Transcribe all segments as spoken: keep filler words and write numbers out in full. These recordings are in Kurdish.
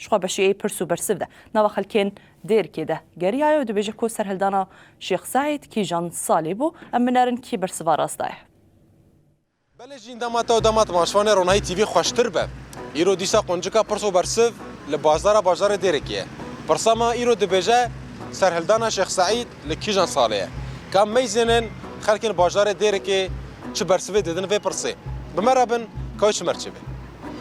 Ji xwe beşiyê pirs û bersiv de nava xelkên Dêrikê de geriyaye û dibêje ku serhildana Şêx Seîd kîjan salê bû, em binerin kî bersiva rast daye. Belê jîn dema te û dema te maşvanê Ronahî T V xweştir be. Îro dîsa quncika pirs û bersiv li bazara bajarê Dêrikê ye. Pirsa me îro dibêje serhildana Şêx Seîd li kîjan salê ye? Ka meyzênin xelkên bajarê Dêrikê çi bersivê didin vê pirsê? Bi me re bin, ka wê çi me re çêbe.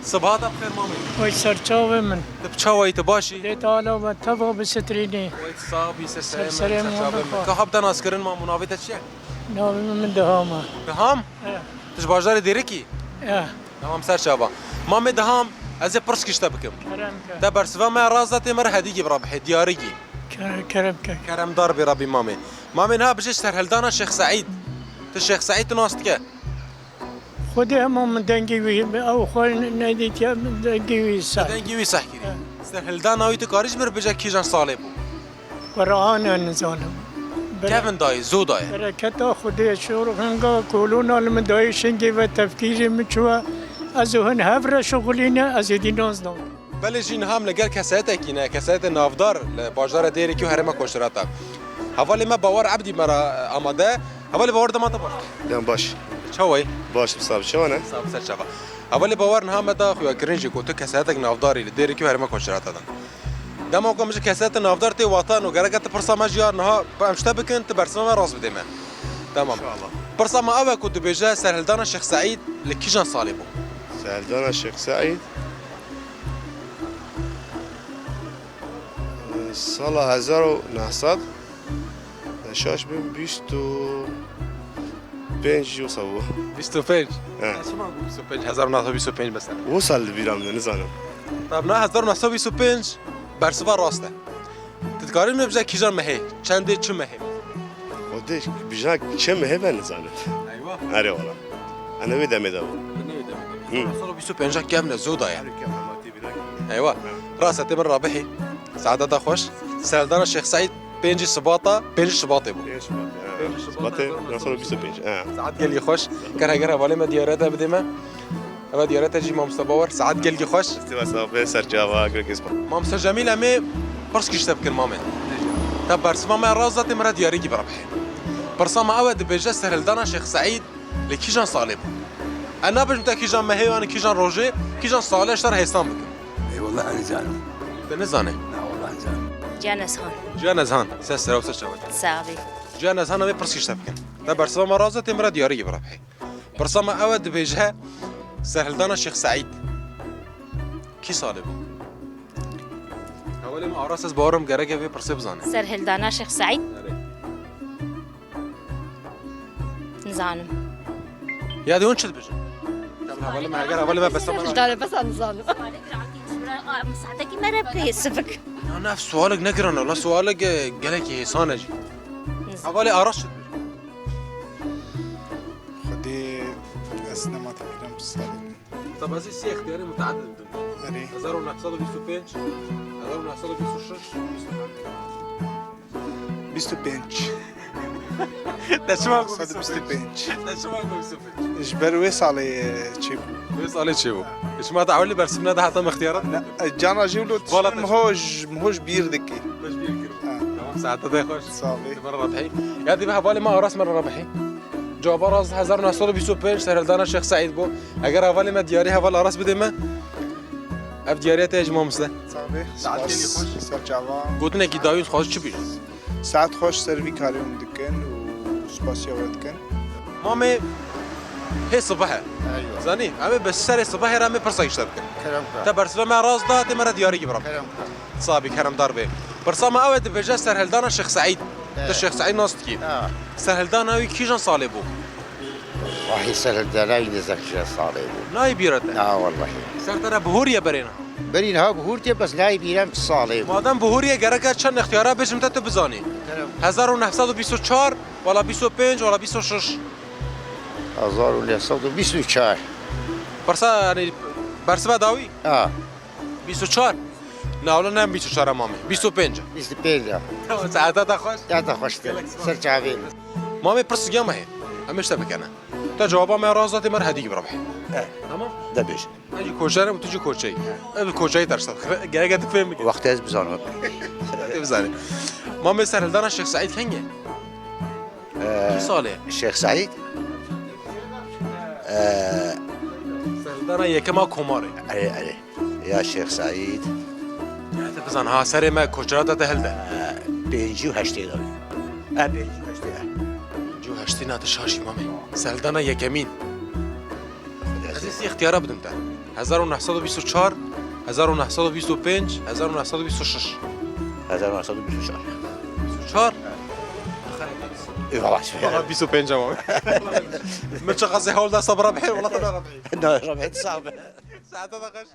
Sibha te bi xêr mamê. Oy serçavê min. Tu bi çawayî, tu baş î? Dê Teala me teva bisitrînî. Oy tu sax bî, ser serê min, serê min, serçavê min. Ka hab te naskirin mam û navê te çi ye? Navê min Diham e. Diham? E. Tu ji bajarê Dêrikî? E. Tamam, ser çava. Mamê Diham, ez ê pirskî ji te bikim. Kerem ke. Te bersiva me ya rast da, tê me re hedîgî bi re bihê, diyarîgî. Kere-, kerem ke. Keremdar bê Rabbî mamê. Mamê niha bijê serhildana Şêx Seîd. Tu Şêx Seîd tu nas dike? Xwedê hema min dengê wî, ew xwe nedîtiye, min dengê wî seh. Dengê wî seh kirî. He. Serhildana wî tu karî ji min re bêje kîjan salê bû? Qur'an e nizanim. Bere-, Kevin dayê, zû dayê. Bereketa Xwedê şor hinga kolona li min dayê şingê ve tefkîrê min çûye. Ez û hin hev re şixulîne, ez êdî nas dam. Belê jî niha em li gel keseyetekî ne, keseyetê navdar li bajarê Dêrikî û herêma Koşirata. Hevalê me Bawer Ebdî me re, e, amade. Hevalê Bawer dema te baş. Dem baş. Çawayî? Baş, bi sax, çawa ne? Sax, ser çava. Hevalê Bawer niha me da xuyakirin jî ku tu keseyetek navdarî li Dêrikî û herêma Koşirata de. Dema ku em ji keseyetê navdar tê watan û gereke tu pirsa me jî ya niha em ji te bikin, tu bersiva me rast bidê me. Tamam. İnşallah. Pirsa me ew e ku dibêje serhildana Şêx Seîd li kîjan salê bû? Serhildana Şêx Seîd. Sala hezar û neh sed, şaş bim, bîst û pênc wisa bû. Bîst û pênc? He. Çima bû bîst û pênc? Hezar û neh sed û bîst û pênc mesela. Wisa li bîra min, nizanim. Tab na hezar û neh sed û bîst û pênc bersiva rast e. Tu dikarî min bije kîjan mehê? Çendê çi mehê? Xwedê bije çi mehê ben nizanim. Eywa. Erê wala. Ene wê demê de bû. Hı. Sala bîst û pênc kevne, zû daye. Eywa. Rast e, tê min rabihî. Saeta da xweş. Serhildana Şêx Seîd pêncî Sibata, pêncî Şibatê bû. Pêncî Şibatê, nasıl bîst û pênc. He. Saet gelgî xweş. Ker heger hevalê me diyarete bidê me. Eva diyarete jî mamoste Bawer. Saet gelgî xweş. Stiva sabe serçava gurek ispa. Mamoste Cemîl, em ê pirs kişte bikin mamê. Te bersiva me rast da, tê min re diyarîkî birabihê. Pirsa me ew e, dibêje serhildana Şêx Seîd li kîjan salê bû? Ez nabêjim te kîjan mehê, yanî kîjan rojê, kîjan salê ji te re hêsan bikim. Ê, wallahî nizanim. Te nizane? Na, wallahî nizanim. Cihan Ezhan. Cihan Ezhan, ser sera û ser çava te. Sax bî. Cihan Ezhan, em ê pirs kişte bikin. Te bersiva me rast da, tê min re diyarîkî birabihê. Pirsa me ew e, dibêje serhildana Şêx Seîd kî salê bû? Hevalê me Aras, ez bawerim gereke vê pirsê bizane. Serhildana Şêx Seîd? Erê. Nizanim. Ya dê hûn çi dibêjin? Hevalê me, heger hevalê me besa me. Dare besa nizanim. Misaadekî me re bike hêsivik. Ya ne, ev sualek ne giran e, la sualek, e, gelekî hêsan e jî. Nizanim. Hevalê Aras çi dibêjin? Xwedê ez nema te bîra min salê min. Tabazî sê extiyarê muteedid bidin. Erê. Hezar û neh sed û bîst û pênc, hezar û neh sed û bîst û şeş, bîst û heft. Bîst û pênc. Te çima got bîst û pênc? Bîst û pênc. Te çima got bîst û pênc? Ji ber wê salê, e, çêbû. Wê salê çêbû. Çima te ewilî bersiv neda heta mixtiyara? Ne, e, cana jî wilo. Vala te min hoj, min hoj bîr dikî. Hoj bîr kir. Ha. Tamam, saeta te xweş. Sax bî. Te min re rebihî. Ya dê bi hevalê me Aras min re rebihî. Cewaba rast hezar û neh sed û bîst û pênc serhildana Şêx Seîd bû. Eger hevalê me diyarî heval Aras bidê me, ev diyariya te ye ji mamoste. Sax bî. Saet gelî xweş. Ser çava. Gotinekî dawî dixwaz çi bî? Saet xweş, ser vî karê hûn dikin û spasiya we dikin. Mamê hê sibeh e. Eywa. Zanî, em ê bi serê sibehê re em ê pirsa kişte bikin. Kerem ka. Te bersiva me rast da, tê me re diyarîkî bira. Kerem ka. Sabî, keremdar bê. Pirsa me ew e, dibêje serhildana Şêx Seîd. Evet. Tu Şêx Seîd nas dikî. Ha. Serhildana wî kîjan salê bû? Wahî, serhildana wî nizam kîjan salê bû. Nayê bîra te? Na wallahî. Ser te re bihuriye berê na? Berî niha bihurtiye, bes nayê bîra min çi salê bû. Madem bihuriye, gereke çend extiyara bêjim te, tu bizanî. Kerem. Hezar û neh sed û bîst û çar, wala bîst û pênc, wala bîst û şeş. Hezar û neh sed û bîst û çar. Pirsa, yanî, bersiva dawî? Ha. Bîst û çar? Na, wala ne bîst û çar e mamê. Bîst û pênc e. Bîst û pênc e. Tamam, saeta te xweş. Ya te xweş be. Ser çavê. Mamê, pirs digiya me hê. Em ê ji te bikene. Te cewaba me rast da, tê me re hedîkî bira bihê. Eh. Tamam? De bêj. Ez jî koçer im, tu jî koçeyî. Ev koçeyî ters e. Gerek e tu fêm bike. Wextê ez bizanim. Te bizanî. Mamê serhildana Şêx Seîd kengê? Ee, Kî salê? Şêx Seîd. Ee, Serhildana yekem a Komarê. Erê, erê. Ya Şêx Seîd. Ya te bizan ha, serê me koçera te hilde. Ee, pêncî û heştê de. Ee, pêncî û heştê de. Pêncî û heştê na te şaşî mamê. Serhildana yekemîn. Ez ê sê îxtiyara bidim te. Hezar û neh sed û bîst û çar, hezar û neh sed û bîst û pênc, hezar û neh sed û bîst û şeş. Hezar û neh sed û bîst û çar. Bîst û çar? Eyvallah. Valla bîst û pênc ama. Min çiqas ê hewl da sabra bihê, wala te ne rabihê. Ne, rabihê, sağ be. Saete de xweş.